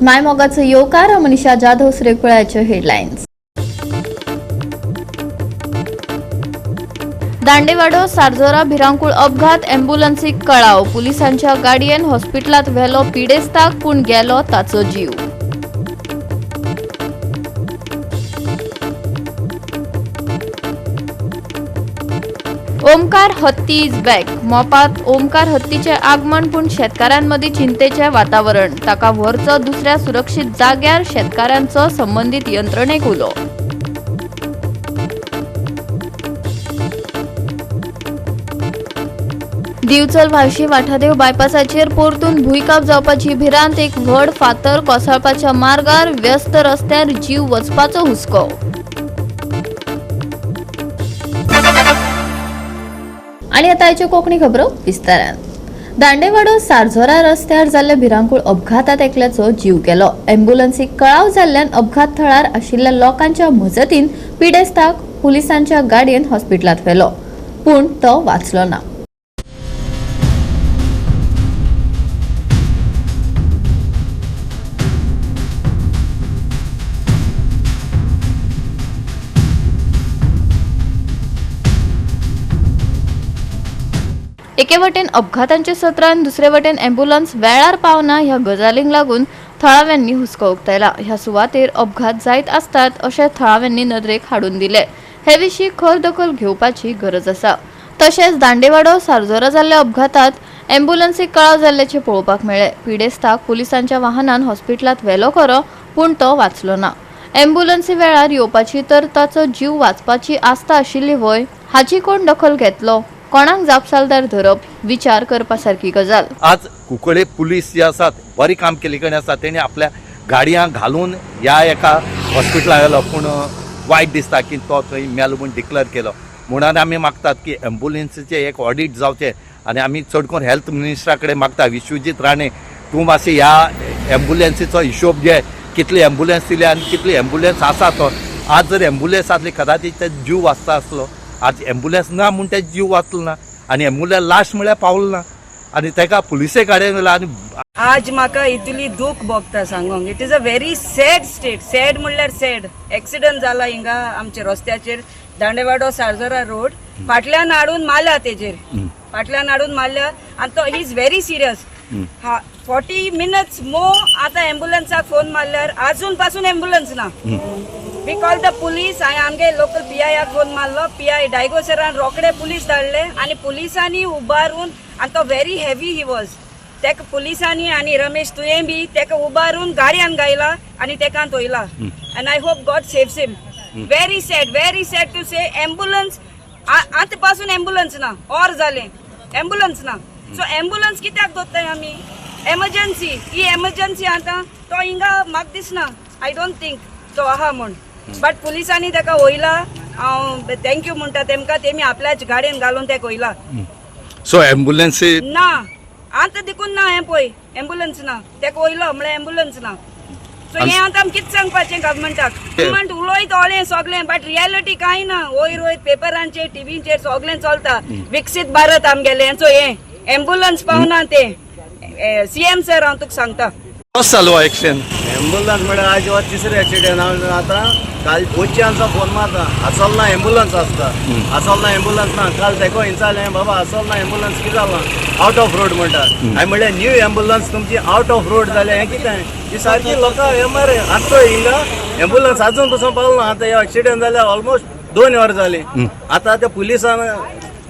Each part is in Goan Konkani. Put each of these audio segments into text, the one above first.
मायमोगाचो येवकार. मनीषा जाधव सुरेकुळाचे हेडलायन्स. दांडेवाडो सारजोरा भिरांकूळ अपघात, ॲम्ब्युलन्सीक कळाव, पुलिसांच्या गाडयेन हॉस्पिटलात व्हेलो पिडेस्ताक, पूण गेलो ताचो जीव. ओमकार हत्ती is back. मोपात ओमकार हत्तीचे आगमन, पूण शेतकारांमदीं चिंतेचें वातावरण. ताका व्हरचो दुसऱ्या सुरक्षीत जाग्यार, शेतकारांचो संबंदीत यंत्रणेक उलो. दिवचल व्हाळशी वाठादेव बायपासाचेर परतून भुंयकांप जावपाची भिरांत. एक व्हड फातर कोसळपाच्या मार्गार, व्यस्त रस्त्यार जीव वचपाचो हुस्को. आणि आता आयच्यो कोंकणी खबरो विस्तारान. दांडेवाडो सारझोरा रस्त्यार जाल्ल्या भिरांकूळ अपघातात एकल्याचो जीव गेलो. ॲम्ब्युलन्सीक कळाव जाल्ल्यान अपघात थळार आशिल्ल्या लोकांच्या मजतीन पिडेस्ताक पुलिसांच्या गाडयेन हॉस्पिटलांत व्हेलो, पूण तो वाचलो ना. एके वटेन अपघातांचे सत्र आनी दुसरे वटेन ॲम्ब्युलन्स वेळार पावना ह्या गजालींक लागून थळाव्यांनी हुस्को उक्तायला. ह्या सुवातेर अपघात जायत आसतात अशें थळाव्यांनी नदरेक हाडून दिले. हे विशीं खर दखल घेवपाची गरज आसा. तशेंच दांडेवाडो सारजोरा जाल्ल्या अपघातात ॲम्ब्युलन्सीक कळाव जाल्ल्याचें पळोवपाक मेळ्ळें. पिडेस्ताक पुलिसांच्या वाहनान हॉस्पिटलांत व्हेलो खरो, पूण तो वाचलो ना. ॲम्ब्युलन्सी वेळार येवपाची तर ताचो जीव वाचपाची आस्था आशिल्ली व्हय? हाची कोण दखल घेतलो? कोणाक जापसालदार धरप? विचार करपा सारकी गजाल. आज कुंकळे पुलीस जे आसात, बरी काम केल्ली कडेन आसा. तेणी आपल्या गाडयांक घालून ह्या एका हॉस्पिटलाक आयलो, पूण वायट दिसता की तो थंय मेलो म्हूण डिक्लेर केलो. म्हणून आमी मागतात की एम्बुलन्सीचें एक ऑडीट जावचें आनी आमी चड करून हेल्थ मिनिस्टरा कडेन मागता, विश्वजीत राणे, तूं मातशें ह्या एम्बुलन्सीचो हिशोब घे, कितली एम्बुलन्स दिल्या आनी कितली एम्बुलन्स आसा. तो आज जर एम्बुलन्स आसली, कदाचित ते जीव वाचता आसलो. आज एम्बुलन्स ना म्हूण ते जीव वाचलो ना आनी एम्बुलन्स लास्ट म्हळ्यार पावलो ना आनी ताका पुलिसे गाडयेन व्हेलो आनी आज म्हाका इतली दूख भोगता सांगोंक. It is a very sad state. Sad म्हणल्यार सॅड. एक्सिडंट जाला हिंगा आमच्या रस्त्याचेर, दांडेवाडो सारजोरा रोड. फाटल्यान हाडून मारल्या तेजेर, फाटल्यान हाडून मारल्या आनी तो he is very serious. हा, 40 मिनट्स मोर आतां एम्बुलन्साक फोन मारल्यार आजून पासून एम्बुलन्स ना. We call the police. हांवें आमगे लोकल पी आयाक फोन मारलो. पी I Diego सरान रोखडे पुलीस धाडले आनी पुलिसांनी उबारून, आनी तो व्हेरी हेवी he was, तेका पुलिसांनी आनी रमेश तुयें बी तेका उबारून गाडयान घायला आनी तेका थोयला. And I hope God saves him. Very sad, very sad to say. Ambulance आतां पासून एम्बुलन्स ना, और जालें एम्बुलन्स ना. सो एम्बुलन्स कित्याक दवरताय आमी? एमर्जन्सी ही एमर्जन्सी. आतां तो हिंगा म्हाका दिसना, I don't think तो आहा म्हूण, बट पुलिसांनी तेका वयला. हांव thank you म्हणटा तेमकां, तेमी आपल्याच गाडयेन घालून तेका वयला. सो एम्बुलन्सी ना, आतां देखून ना. हें पळय, एम्बुलन्स ना. तेका वयलो म्हळ्यार एम्बुलन्स ना. सो हें आतां आमी कितें सांगपाचें गव्हर्मेंटाक? गव्हर्मेंट उलयत ओलें सगळें, बट रियलिटी कांय ना. वयर वयर पेपरांचेर, टिवीचेर सगळें चलता, विकसीत भारत आमगेलें. हेंचो हें एम्बुलन्स पावना तें. सीएम सर, हांव तुका सांगता. कसो जालो एक्सिडंट? एम्बुलन्स म्हळ्यार आज हो तिसरो एक्सिडेंट. हांव आतां काल पोच्यानचो फोन मारता, आसल ना एम्बुलन्स आसता, आसल ना एम्बुलन्स ना. काल तेको विचारलें, बाबा आसल ना एम्बुलन्स, कितें जालां? आवट ऑफ रोड म्हणटा. हांवें म्हणलें, न्यू एम्बुलन्स तुमची आवट ऑफ रोड जाल्या, हें कितें? ही सारकी लोकां हें मरे. आतां हिंगा एम्बुलन्स आजून पसून पावलो ना. आतां हे एक्सिडेंट जाल्यार ऑलमोस्ट 2 वर जालीं. आतां त्या पुलिसान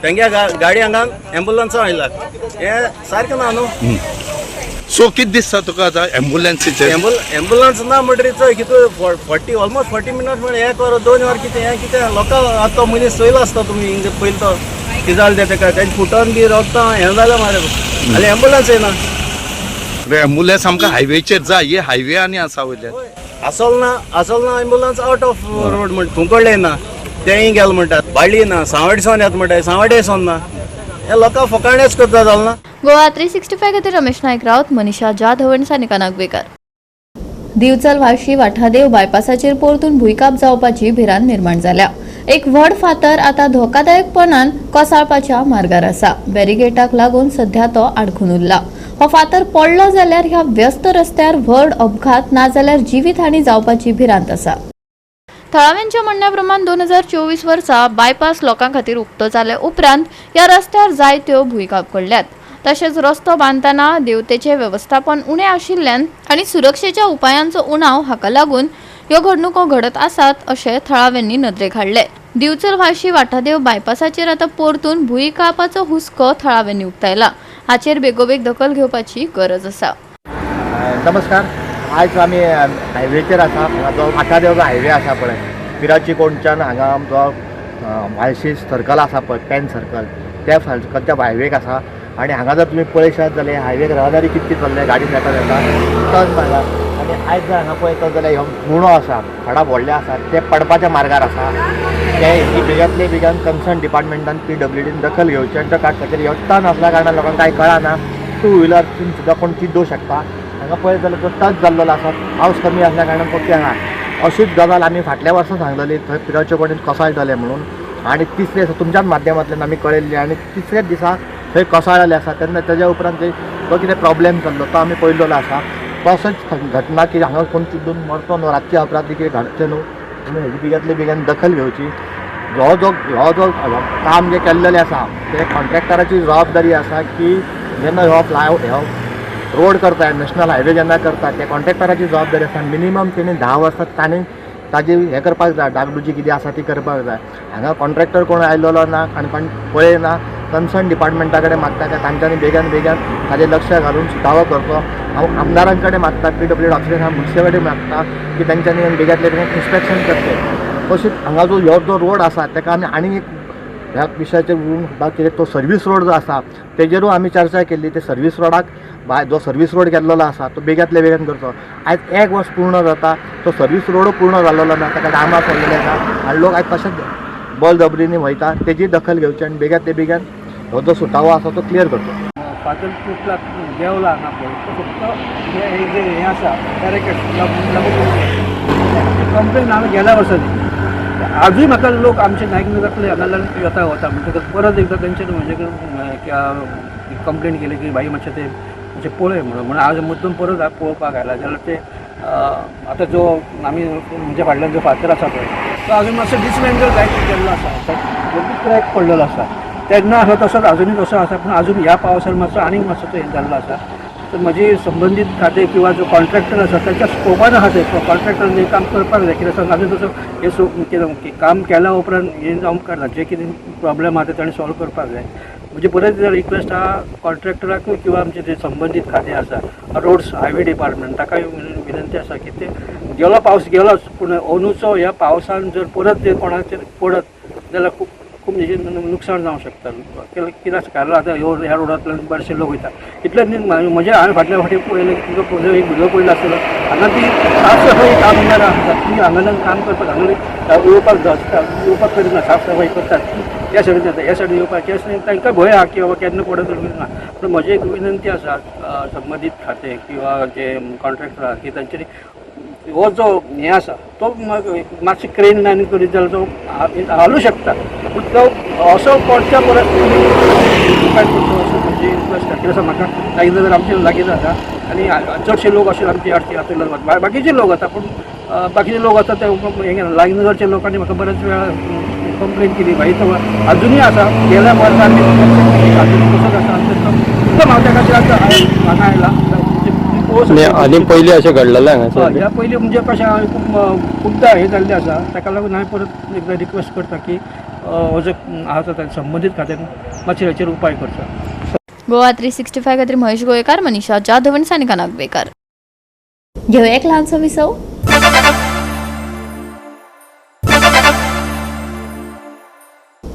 तेंगे गाडयांक एम्बुलन्सां आयला, हें सारकें ना न्हू. सो कितें दिसता तुका आतां एम्बुलन्सीचेर? एम्बुलन्स ना म्हणटरीच चोय कितू 40, ऑलमोस्ट 40 मिनट्स म्हळ्यार एक वर, 2 वर. कितें हें? कितें लोकां आतां तो मनीस चोयलो आसता तुमी हिंगा पयलीं, तो कितें जालें तें तेका, तेजें फुटोन बी रगतां हें जालें मरे आनी एम्बुलन्स येना. एम्बुलन्स आमकां हायवेचेर जाय. हे हायवे आनी आसा वयल्यान. आसल ना, आसल ना एम्बुलन्स, आवट ऑफ रोड म्हण कुंकळ्ळे येना, तेंय गेल म्हणटात. बाळ्ळी ना, सांवड्डे येता म्हणटा, सांवड्डे सोन ना. हे लोकां फकाणेच करता, जालें ना. गोवा 365 खातीर रमेश नायक राऊत, मनीषा जाधव आनी सानिका नागवेकर. दिवचल व्हाळशी वाठादेव बायपासाचेर परतून भुंयकांप जावपाची भिरांत निर्माण जाल्या. एक व्हड फातर आतां धोकादायकपणान कोसळपाच्या मार्गार आसा. बॅरिगेटाक लागून सध्या तो आडखून उरला. हो फातर पडलो जाल्यार ह्या व्यस्त रस्त्यार व्हड अपघात नाजाल्यार जिवीतहानी जावपाची भिरांत आसा. थळाव्यांच्या म्हणण्या प्रमाण 2024 वर्सा बायपास लोकां खातीर उक्तो जाले उपरांत ह्या रस्त्यार जायत्यो भुंयकांप घडल्यात. तशेंच रस्तो बांदतना देवतेचें वेवस्थापन उणें आशिल्ल्यान आनी सुरक्षेच्या उपायांचो उणाव हाका लागून ह्यो घडणुको घडत आसात अशें थळाव्यांनी नदरेक हाडलें. दिवचल वाशी वाठादेव बायपासाचेर आतां परतून भुंयकांपाचो हुस्को थळाव्यांनी उक्तायला. हाचेर बेगोबेग दखल घेवपाची गरज आसा. नमस्कार. आयज आमी हायवेचेर आसा. हांगा जो वाठादेव हायवे आसा पळय, पिराची कोणच्यान हांगा आमचो वायशी सर्कल आसा पळय, पेन सर्कल, त्या सर्कलच्या हायवेक आसा. आनी हांगा जर तुमी पळयशात जाल्यार हायवेक रहदारी कितकी चल्ल्या, गाडी येता येता टर्न मारला. आनी आयज जर हांगा पळयता जाल्यार हो गुणो आसा, खडा व्हडले आसा, ते पडपाच्या मार्गार आसा. ते बेगींतले बेगीन कन्सर्न डिपार्टमेंटान पीडब्ल्यूडीन दखल घेवची आनी तो काडटा. कित्याक हो टर्न आसल्या कारणान लोकांक कांय कळना. टू व्हिलर सुद्दां कोण चिड्डूं शकता. हांगा पळयत जाल्यार तो टच जाल्लो आसा. पावस कमी आसल्या कारणान फक्त हांगा अशीच गजाल आमी फाटल्या वर्सा सांगलेली, थंय पिरावचे कोणेन कोसळटलें म्हणून. आनी तिसरे दिसा तुमच्याच माध्यमांतल्यान आमी कळयल्लें आनी तिसऱ्याच दिसा थंय कोसळलेलें आसा. तेन्ना तेज्या उपरांत तो कितें प्रॉब्लेम जाल्लो तो आमी पळयल्लो आसा. तसोच घटना की हांगा कोण चिड्डून मरचो न्हू, रातचे अपराधी कितें घडचें न्हू म्हणून हेजी बेगींतले बेगीन दखल घेवची. हो जो काम जें केल्लेलें आसा तें कॉन्ट्रॅक्टराची जबाबदारी आसा की जेन्ना हो फ्लाय हो रोड करता, नॅशनल हायवे जेन्ना करता, ते कॉन्ट्रॅक्टराची जबाबदारी आसा. मिनिमम तेणी 10 वर्सां ताणें ताजी हें करपाक जाय, डागडुजी कितें आसा ती करपाक जाय. हांगा कॉन्ट्रॅक्टर कोण आयलेलो ना आनी कोण पळयना. कन्सर्न डिपार्टमेंटा कडेन मागता काय तांच्यांनी बेगीन बेगीन ताजेर लक्ष घालून सुटावो करचो. हांव आमदारां कडेन मागता, पीडब्ल्यूडी ऑफिसर मुन्से कडेन मागता की तांच्यांनी बेगींतले बेगीन इन्स्पेक्शन करचें. तशीच हांगा जो ह्यो जो रोड आसा ताका आमी आनीक एक ह्या विशयाचेर उलोवंक सोदता, कित्याक तो सर्वीस रोड जो आसा तेजेरूय आमी चर्चा केल्ली. ते सर्वीस रोडाक जो सर्वीस रोड केल्लो आसा तो बेगींतले बेगीन करचो. आयज एक वर्स पूर्ण जाता, तो सर्वीस रोडूय पूर्ण जाल्लो ना. ताका डांबर पडलेले आसा आनी लोक आयज तशेंच बळजबरीनी वयता. तेजी दखल घेवची आनी बेगींतले बेगीन हो जो सुटावो आसा तो क्लियर करचो. फातर तुटला, देंवला हांगा पळय, तो फक्त हे जे हें आसा बॅरिकेड लागून. कंप्लेन हांवें गेल्या वर्सा दिली. आजूय म्हाका लोक आमचे नायक नगरांतले हांगा येता वता, म्हणटकच परत एकदां तेंचे म्हजे कडेन कंप्लेन केली की भाई मातशें तें मातशें पळय म्हणून. म्हणून आज मुद्दम परत हांव पळोवपाक आयला. जाल्यार ते आतां जो आमी म्हणजे फाटल्यान जो फातर आसा पळय, तो अजून मातसो डिसमेंटल जायत गेल्लो आसा, क्रॅक पडलेलो आसा. तेन्ना आसलो तसोच अजुनूय तसो आसा, पूण अजून ह्या पावसान मातसो आनीक मातसो तो हें जाल्लो आसा. तर म्हजी संबंदीत खातें किंवा जो कॉन्ट्रॅक्टर आसा ताच्या स्कोपान आसा, ते कॉन्ट्रॅक्टरान हें काम करपाक जाय. कित्याक सांग, अजून तसो हें सो कितें काम केल्या उपरांत हें जावंक काडना. जे कितें प्रॉब्लेम आहा ते ताणें सॉल्व करपाक जाय. म्हणजे परत रिक्वेस्ट आहा कॉन्ट्रॅक्टराकूय किंवा आमचे जे संबंदीत खातें आसा, रोड्स हायवे डिपार्टमेंट, ताकाय विनंती आसा की ते गेलो पावस गेलोच, पूण अंदूचो ह्या पावसान जर परत ते कोणाचेर पडत जाल्यार खूब खूब म्हणजे नुकसाण जावंक शकता. कित्याक कारण आतां ह्यो ह्या रोडांतल्यान बरेचशे लोक वयता. इतलेंच न्ही, म्हजे हांवें फाटल्या फावटी पळयलें, तुमकां पळय एक व्हिडियो पळयलो आसतलो. हांगा ती साफ सफाई कामगार आसतात, ती हांगा काम करपाक हांगा येवपाक जाता, येवपाक करिना. साफ सफाई करतात त्या सायडीन येता, ह्या सायडीन येवपाक तांकां भंय आहा की बाबा केन्ना पडत ना. पूण म्हजी एक विनंती आसा संबंदीत खातें किंवा जे कॉन्ट्रॅक्टर आहा की तांच्यांनी हो जो हें आसा तो मातशी क्रेन लायन करीत जाल्यार तो हालूं शकता, पूण तो असो पडच्या परस उपाय करचो असो म्हजी रिक्वेस्ट आसा. कित्याक म्हाका लागीं जाल्यार आमचे लागीं जाता आनी चडशे लोक अशे आमचे आर्ती बाकीचे लोक आसा, पूण बाकीचे लोक आसा ते हें लागीं नगरच्या लोकांनी म्हाका बऱ्याच वेळा कंप्लेन केली, भाई तो अजुनूय आसा, गेल्या वर्सा आमी अजुनूय तसोच आसा. आनी तो हांव त्या खातीर आतां हांगा आयला. आनी पयलीं अशें घडलेलें हांगासर? ह्या पयलीं म्हणजे कशें हांवें खूब खुबदां हें जाल्लें आसा. ताका लागून हांवें परत एकदां रिक्वेस्ट करता की हो जो आसा ताच्या संबंदीत खात्यान मातशें हेचेर उपाय करचो. गोवा 365 खातीर महेश गोवेकार, मनीषा जाधव आनी सानिका नागवेकर. घेवया एक ल्हानसो विसव.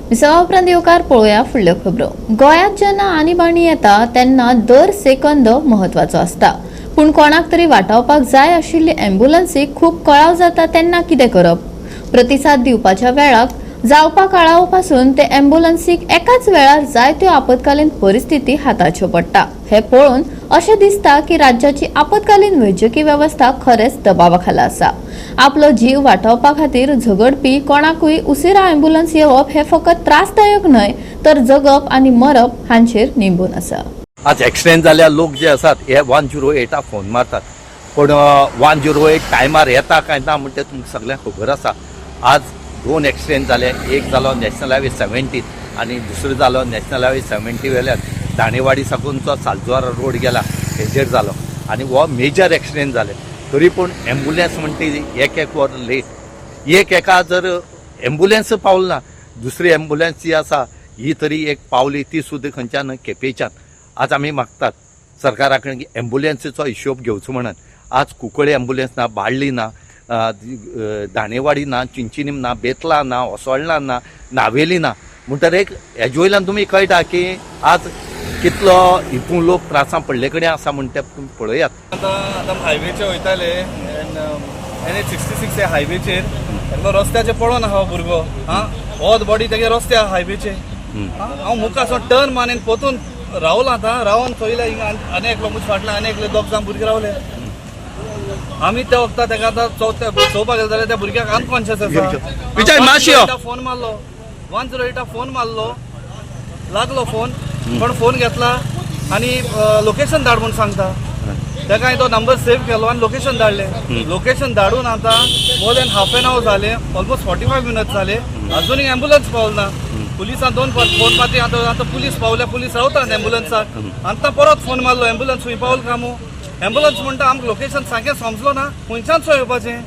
विसवा उपरांत येवकार. पळोवया फुडल्यो खबरो. गोंयांत जेन्ना आणीबाणी येता तेन्ना दर सेकंद म्हत्वाचो आसता, पूण कोणाक तरी वाटावपाक जाय आशिल्ले एम्ब्युलन्सीक खूब कळाव जाता तेन्ना कितें करप? प्रतिसाद दिवपाच्या वेळाक जावपा कळाव पासून ते एम्ब्युलन्सीक एकाच वेळार जायत्यो आपत्कालीन परिस्थिती हाताळच्यो पडटा. हे पळोवन अशें दिसता की राज्याची आपत्कालीन वैजकी वेवस्था खरेंच दबावा खाला आसा. आपलो जीव वाटावपा खातीर झगडपी कोणाकूय उशिरा एम्ब्युलन्स येवप हे फकत त्रासदायक न्हय, तर जगप आनी मरप हांचेर निंबून आसा. आज एक्सिडेंट जाल्यार लोक जे आसात हे 108 फोन मारतात, पूण 108 टायमार येता काय ना म्हणटा तुमकां सगळ्यांक खबर आसा. आज 2 एक्सिडेंट जाले, एक जालो नॅशनल हायवे 70 आनी दुसरो जालो नॅशनल हायवे 70 वेल्यान दाणेवाडी साकून जो सालजुआरा रोड गेला हेजेर जालो आनी हो मेजर एक्सिडेंट जाले. तरी पूण एम्बुलन्स म्हणटा ती एक एक वर लेट, एक एका जर एम्बुलन्स पावल ना, दुसरी एम्बुलन्स जी आसा ही तरी एक पावली, ती सुद्दां खंयच्यान केपेंच्यान. आज आमी मागतात सरकारा कडेन की एम्बुलन्सीचो हिशोब घेवचो म्हणून. आज कुंकळ्ळे एम्बुलन्स ना, बाळ्ळी ना, दाणेवाडी ना, चिंचिनीम ना, बेतला ना, ओसोळणा ना, नावेली ना. म्हणटर एक हेजे वयल्यान तुमी कळटा की आज कितलो हितून लोक त्रासां पडले कडेन आसा म्हण तें तुमी पळयात. आतां आतां हायवेचे वयताले NH 66 हायवेचेर एकलो रस्त्याचेर पडोन आहा भुरगो, आं होच बॉडी तेगे रस्त्या हायवेचेर. हांव मुखार टर्न मारून पोतून रावला, आतां रावन चोयल्या हिंगा आनी एकलो मुज फाटल्यान आनी एकले दोग जाण भुरगे रावले. आमी त्या वखता तेका आतां चोवपाक गेले जाल्यार त्या भुरग्याक अनकॉन्शियस आसा. विजय, मातशी यो. फोन मारलो 108 फोन मारलो, लागलो फोन, पण फोन घेतला आनी लोकेशन धाड म्हूण सांगता. तेका हांवें तो नंबर सेव केलो आनी लोकेशन धाडलें. लोकेशन धाडून आतां more than half an hour जालें, ऑलमोस्ट 45 मिनट्स जाले, अजूनय एम्बुलन्स पावल ना. पुलिसान 2 फोन मारती, आतां आतां पुलीस पावल्या, पुलीस रावता एम्बुलन्साक. आतां परत फोन मारलो, एम्बुलन्स खंय पावल काय मू? एम्बुलन्स म्हणटा आमकां लोकेशन सारकें समजलो ना, खंयच्यान सो येवपाचें?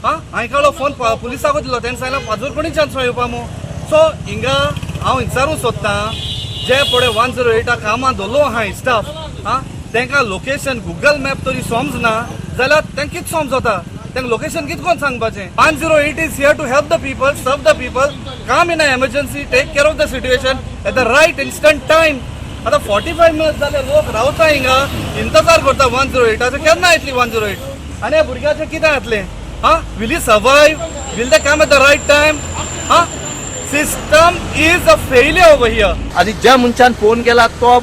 आं हांवें काडलो फोन पुलिसाकूच दिलो, तेणें सांगलें पाजूरपणीच्यान सो येवपा मू. सो हिंगा हांव विचारूंक सोदतां, जे पळय 108 कामां दवरलो आहा स्टाफ, आं तांकां लोकेशन गुगल मॅप तरी समजना जाल्यार तांकां कितें समजता? तांकां लोकेशन कितें कोण सांगपाचें? 108 is here to help the people, serve the people, come in a emergency, take care of the situation at the right instant time. आतां 45 मिनट्स जाले लोक रावता हिंगा, इंतजार करता 108 केन्ना येतली 108? आनी ह्या भुरग्याचें कितें जातलें? आं will he survive? Will they come at the right time? आं system is a failure over here. आनी ज्या मनशान फोन केला तो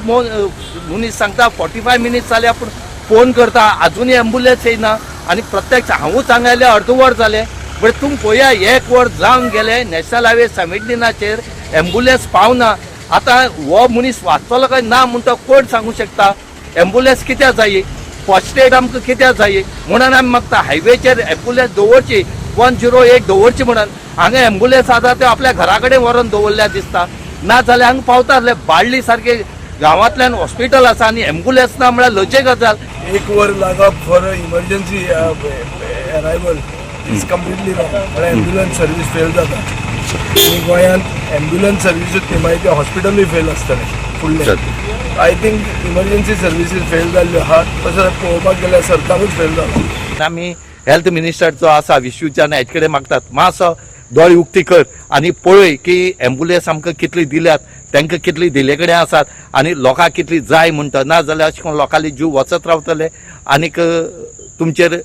मनीस सांगता 45 मिनट्स जाले आपूण फोन करता, आजुनूय एम्बुलन्स येयना. आनी प्रत्यक्ष हांवूच हांगा आयल्यार अर्द वर जालें. बरें तुमी पळया, एक वर जावन गेलें नॅशनल हायवे 17 एम्बुलन्स पावना. आतां हो मनीस वाचतलो काय ना म्हणटा कोण सांगू शकता? एम्बुलन्स कित्याक जायी? फर्स्ट एड आमकां कित्याक जायी? म्हणून आमी मागता हायवेचेर एम्बुलन्स दवरची, 108 दवरची म्हणून. हांगा एम्बुलन्स आसा त्यो आपल्या घरा कडेन व्हरोन दवरल्या दिसता, ना जाल्यार हांगा पावता आसले. बाळ्ळी सारके गांवांतल्यान हॉस्पिटल आसा आनी एम्बुलन्स ना म्हळ्यार लजे गजाल. एक वर लागप for emergency arrival is completely wrong. म्हळ्यार एम्ब्युलन्स सर्वीस फेल जाता आनी गोंयांत एम्ब्युलन्स सर्विसूच न्ही, मागीर ते हॉस्पिटलूय फेल आसतलें फुडलें. I think emergency services fail जाल्ल्यो आहा, तशें पळोवपाक गेल्यार सरकारूच फेल जाला. आमी हेल्थ मिनिस्टर जो आसा विश्वजान हेचे कडेन मागतात, मातसो दोळे उक्ती कर आनी पळय की एम्बुलन्स आमकां कितली दिल्यात, तांकां कितली दिल्ले कडेन आसात आनी लोकांक कितली जाय म्हणटा. ना जाल्यार अशें करून लोकांले जीव वचत रावतले. आनीक तुमचेर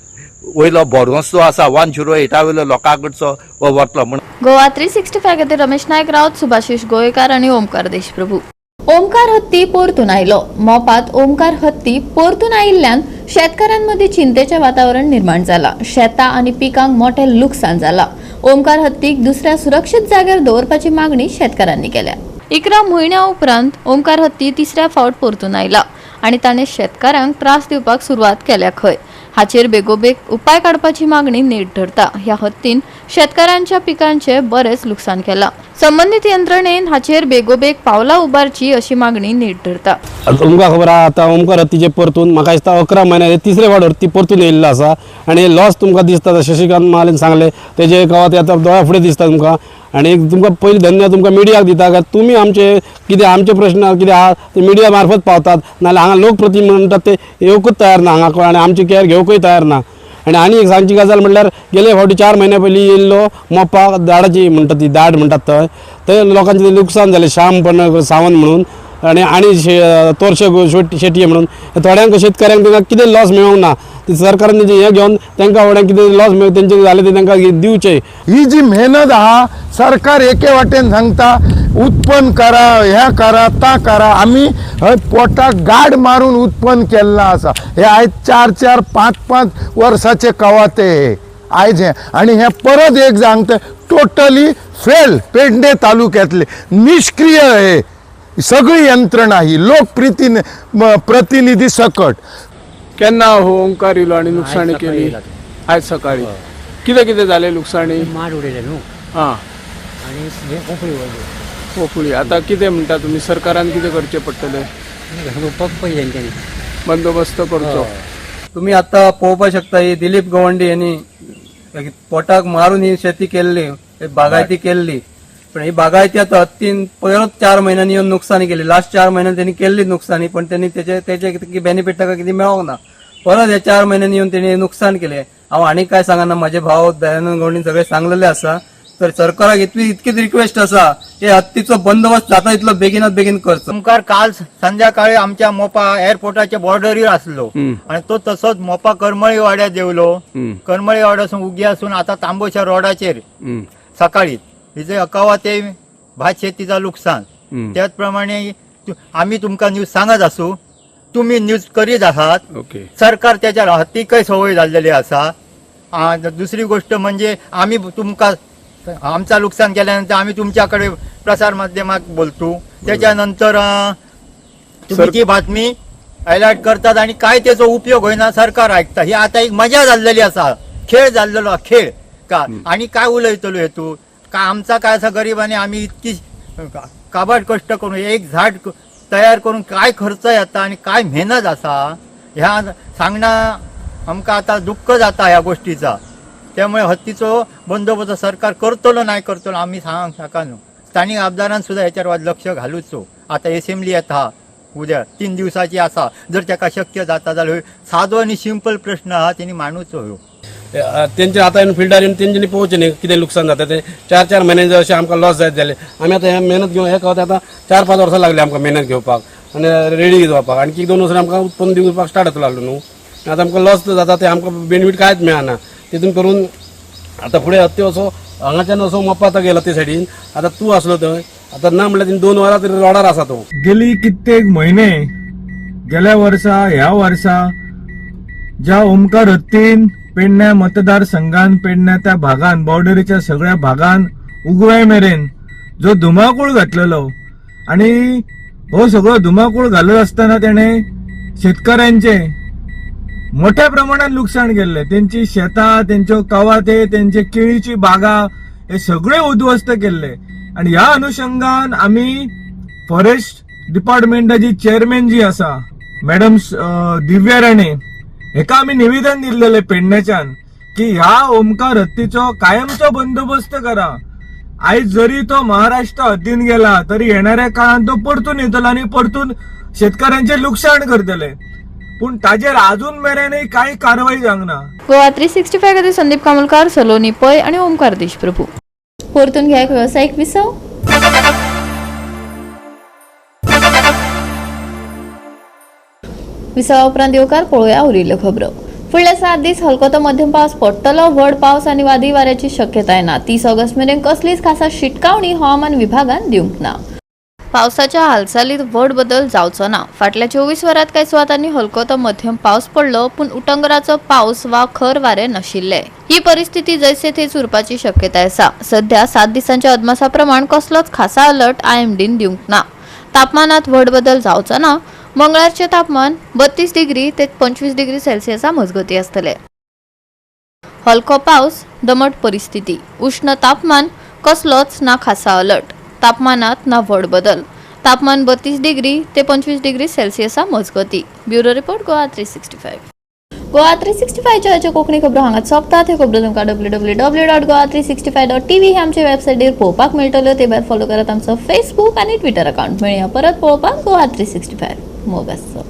वयलो भरवंसो आसा 108 वयलो लोकां कडचो हो वतलो म्हण. गोवा 365 खातीर रमेश नायक राऊत, सुभाषिश गोवेकार आनी ओमकार देशप्रभू. ओमकार हत्ती परतून आयलो. मोपात ओमकार हत्ती परतून आयिल्ल्यान शेतकारांमदीं चिंतेचें वातावरण निर्माण जाला. शेतां आनी पिकांक मोठें लुकसाण जाला. ओमकार हत्तीक दुसऱ्या सुरक्षीत जाग्यार दवरपाची मागणी शेतकारांनी केल्या. 11 म्हयन्या उपरांत ओमकार हत्ती तिसऱ्या फावट परतून आयला आनी ताणें शेतकारांक त्रास दिवपाक सुरवात केल्या खंय. हाचेर बेगोबेग उपाय काडपाची मागणी नेट धरता. ह्या हत्तीन शेतकारांच्या पिकांचे बरेच लुकसाण केलां. संबंदीत यंत्रणेन हाचेर बेगोबेग पावलां उबारची अशी मागणी नेट धरता. तुमकां खबर आहा आतां ओमकार हत्तीचे परतून म्हाका दिसता 11 म्हयन्या तिसरे फावट हत्ती परतून येयल्लो आसा आनी लॉस तुमकां दिसता. शशिकांत महालेन सांगलें तेजे गांवांत आतां दोळ्या फुडें दिसता तुमकां. आनी एक तुमकां पयलीं धन्य तुमकां मिडियाक दिता, काय तुमी आमचे कितें आमचे प्रश्न कितें आहा ते मिडिया मार्फत पावतात, नाजाल्यार हांगा लोकप्रतिनिधी म्हणटात ते येवकूच तयार ना हांगा आनी आमची केअर घेवकूय तयार ना. आनी आनी एक सांगची गजाल म्हणल्यार गेले फावटी 4 म्हयन्या पयलीं येयल्लो मोपा दाडाची म्हणटा ती दाड म्हणटात थंय, थंय लोकांचें लुकसाण जालें. श्याम पण सावंत म्हणून आनी आनी तोरशे शेटये म्हणून थोड्यांक शेतकऱ्यांक तांकां कितें लॉस मेळोंक ना. ती सरकारान तेंचे हें घेवन तांकां थोड्यांक कितें लॉस मेळ तेंचे जालें तें तांकां दिवचें. ही जी मेहनत आहा, सरकार एके वाटेन सांगता उत्पन्न करा, हें करा, ता करा, आमी हय पोटाक गाड मारून उत्पन्न केल्लें आसा. हे आयज 4 4 5 5 वर्साचे कवाथे हे आयज हे आनी हे परत एक सांगता, टोटली फेल. पेडणे तालुक्यातले निष्क्रिय हे. सगळी यंत्रणा ही लोकप्रिती प्रतिनिधी सकट. केन्ना हो ओंकार येयलो आनी लुकसाणी केली? आयज सकाळी. कितें कितें जालें लुकसाणी? माड उडयले न्हू आं, आनी हे पोपळी वयली. पोपळी. आतां कितें म्हणटा तुमी, सरकारान कितें करचें पडटलें? रोवपाक पळय तेंच्यांनी बंदोबस्त करचो. तुम्ही आता पळोवपाक शकता, ही दिलीप गवंडी यांनी पोटाक मारून ही शेती केल्ली, ही बागायती केल्ली. पण ही बागायती आता हत्तीन परत 4 म्हयन्यांनी येवन नुकसानी केली. लास्ट 4 म्हयन्यांनी त्यांनी केल्ली नुकसानी, पण त्यांनी तेचे तेचे बेनिफीट ताका कितें मेळोंक ना. परत हे 4 म्हयन्यांनी येवन तेणी नुकसान केले. हांव आनी काय सांगना, माझे भाव दयानंद गवंडीन सगळे सांगलेले आसा. तर सरकाराक इतकीच रिक्वेस्ट आसा की हत्तीचो बंदोबस्त जाता तितलो बेगीनात बेगीन करचो. ओमकार काल संध्याकाळी आमच्या मोपा एअरपोर्टाच्या बॉर्डरीर आसलो आणि तो तसोच मोपा करमळी वाड्यार देंवलो. करमळी वाड्यासून उगी आसून आता तांबोच्या रोडाचेर सकाळी हिजे अकावा ते भात शेतीचा लुकसान. त्याच प्रमाणे आम्ही तुमकां न्यूज सांगत आसू, तुम्ही न्यूज करीत आहात. ओके. सरकार त्याच्या हत्तीकय संवय झालेली आसा. दुसरी गोष्ट म्हणजे आम्ही तुमकां आमचा नुकसान केल्यानंतर आम्ही तुमच्याकडे प्रसार माध्यमात बोलतो. त्याच्यानंतर तुम्ही ती बातमी अलर्ट करतात आणि काय त्याचो उपयोग होईना, सरकार ऐकता. ही आता एक मजा झालेली आसा, खेळ झालेलो खेळ का. आणि काय उलयतलो हेतू का आमचा काय असा गरीब आणि आम्ही इतकी काबाड कष्ट करून एक झाड तयार करून काय खर्च येता आणि काय मेहनत आसा ह्या सांगणं आमकां आतां दुःख जाता ह्या गोष्टीचा. त्यामुळे हत्तीचो बंदोबस्त सरकार करतलो नाही करतलो आम्ही सांग शकना. स्थानिक आमदारान सुद्धा ह्याच्यावर लक्ष घालूचो. आता एसेंब्ली येता उद्या 3 दिवसाची आसा, जर ताका शक्य जाता जाल्यार सादो आनी सिंपल प्रश्न आहा तेणी मांडूचो ह्यो. तेंचे आतां येवन फिल्डार येवन तेंच्यांनी पळोवचें न्ही कितें लुकसाण जाता तें. 4-4 म्हयने अशें आमकां लॉस जायत जालें. आमी आतां हें मेहनत घेवन हें कळता आतां 4-5 वर्सां लागलीं आमकां मेहनत घेवपाक आनी रेडी जावपाक. आणखी 1-2 वर्सां आमकां उत्पन्न दिवपाक स्टार्ट जातलो आसलो न्हू. आतां आमकां लॉस जाता तें आमकां बेनिफीट कांयच मेळना. तितून करून आतां फुडें हत्ती असो हांगाच्यान असो मोपा आतां गेलो ते सायडीन. आतां तूं आसलो थंय, आतां ना म्हणल्यार 2 वरां तरी रोडार आसा तो. गेली कित्येक म्हयने, गेल्या वर्सा ह्या वर्सा ज्या ओमकार हत्तीन पेडण्या मतदारसंघान पेडण्या त्या भागान बॉर्डरीच्या सगळ्या भागान उगवे मेरेन जो धुमाकूळ घातलेलो आणि हो सगळो धुमाकूळ घालत आसतना तेणे शेतकऱ्यांचे मोठ्या प्रमाणात लुकसाण केल्लें. तेंची शेतां, तेंच्यो कवाथे, तेंचे केळीची बागा हे सगळे उद्ध्वस्त केल्ले. आणि ह्या अनुशंगान आमी फॉरेस्ट डिपार्टमेंटाची चेअरमॅन जी आसा मॅडम दिव्या राणे हेका आमी निवेदन दिल्लेलें पेडण्याच्यान की ह्या ओमकार हत्तीचो कायमचो बंदोबस्त करा. आयज जरी तो महाराष्ट्र हद्दीन गेला तरी येणाऱ्या काळान तो परतून येतलो आनी परतून शेतकऱ्यांचे लुकसाण करतले. पूण ताजेर अजून मेरेनय कांय कारवाय जावंक ना. गोवा 365 खातीर संदीप कामलकार, सलोनी पै आणि ओमकार देशप्रभू. परतून घ्या एक वेवसायीक विसव. विसवा उपरांत येवकार पळोवया उरिल्ल्यो खबरो. फुडले 7 दीस हलको तो मध्यम पावस पडटलो. व्हड पावस आनी वादळी वाऱ्याची शक्यताय ना. 30 ऑगस्ट मेरेन कसलीच खासा शिटकावणी हवामान विभागान दिवंक ना. पावसाच्या हालचालीत व्हड बदल जावचो ना. फाटल्या 24 वरांत कांय सुवातांनी हलको तो मध्यम पावस पडलो, पूण उटंगराचो पावस वा खर वारें नाशिल्ले. ही परिस्थिती जैसे थेच उरपाची शक्यताय आसा. सध्या 7 दिसांच्या अदमासा प्रमाण कसलोच खासा अलर्ट IMDन दिवंक ना. तापमानात व्हड बदल जावचो ना. मंगळारचें तापमान 32 डिग्री ते 25 डिग्री सेल्सियसा मजगती आसतलें. हलको पावस, दमट परिस्थिती, उष्ण तापमान, कसलोच ना खासा अलर्ट. तापमानात ना व्हड बदल. तापमान 32 डिग्री ते 25 डिग्री सेल्सियसा मजगती. Bureau report, Goa 365. Goa 365च्या ह्यो कोंकणी खबरो हांगाच सोंपतात. ह्यो खबरो तुमकां www.goa365.tv हे आमचे वेबसायटीर पळोवपाक मेळटल्यो. ते भायर फॉलो करात आमचो फेसबूक आनी ट्विटर अकाउंट. मेळया परत पळोवपाक गोवा 365. मोग आसचो.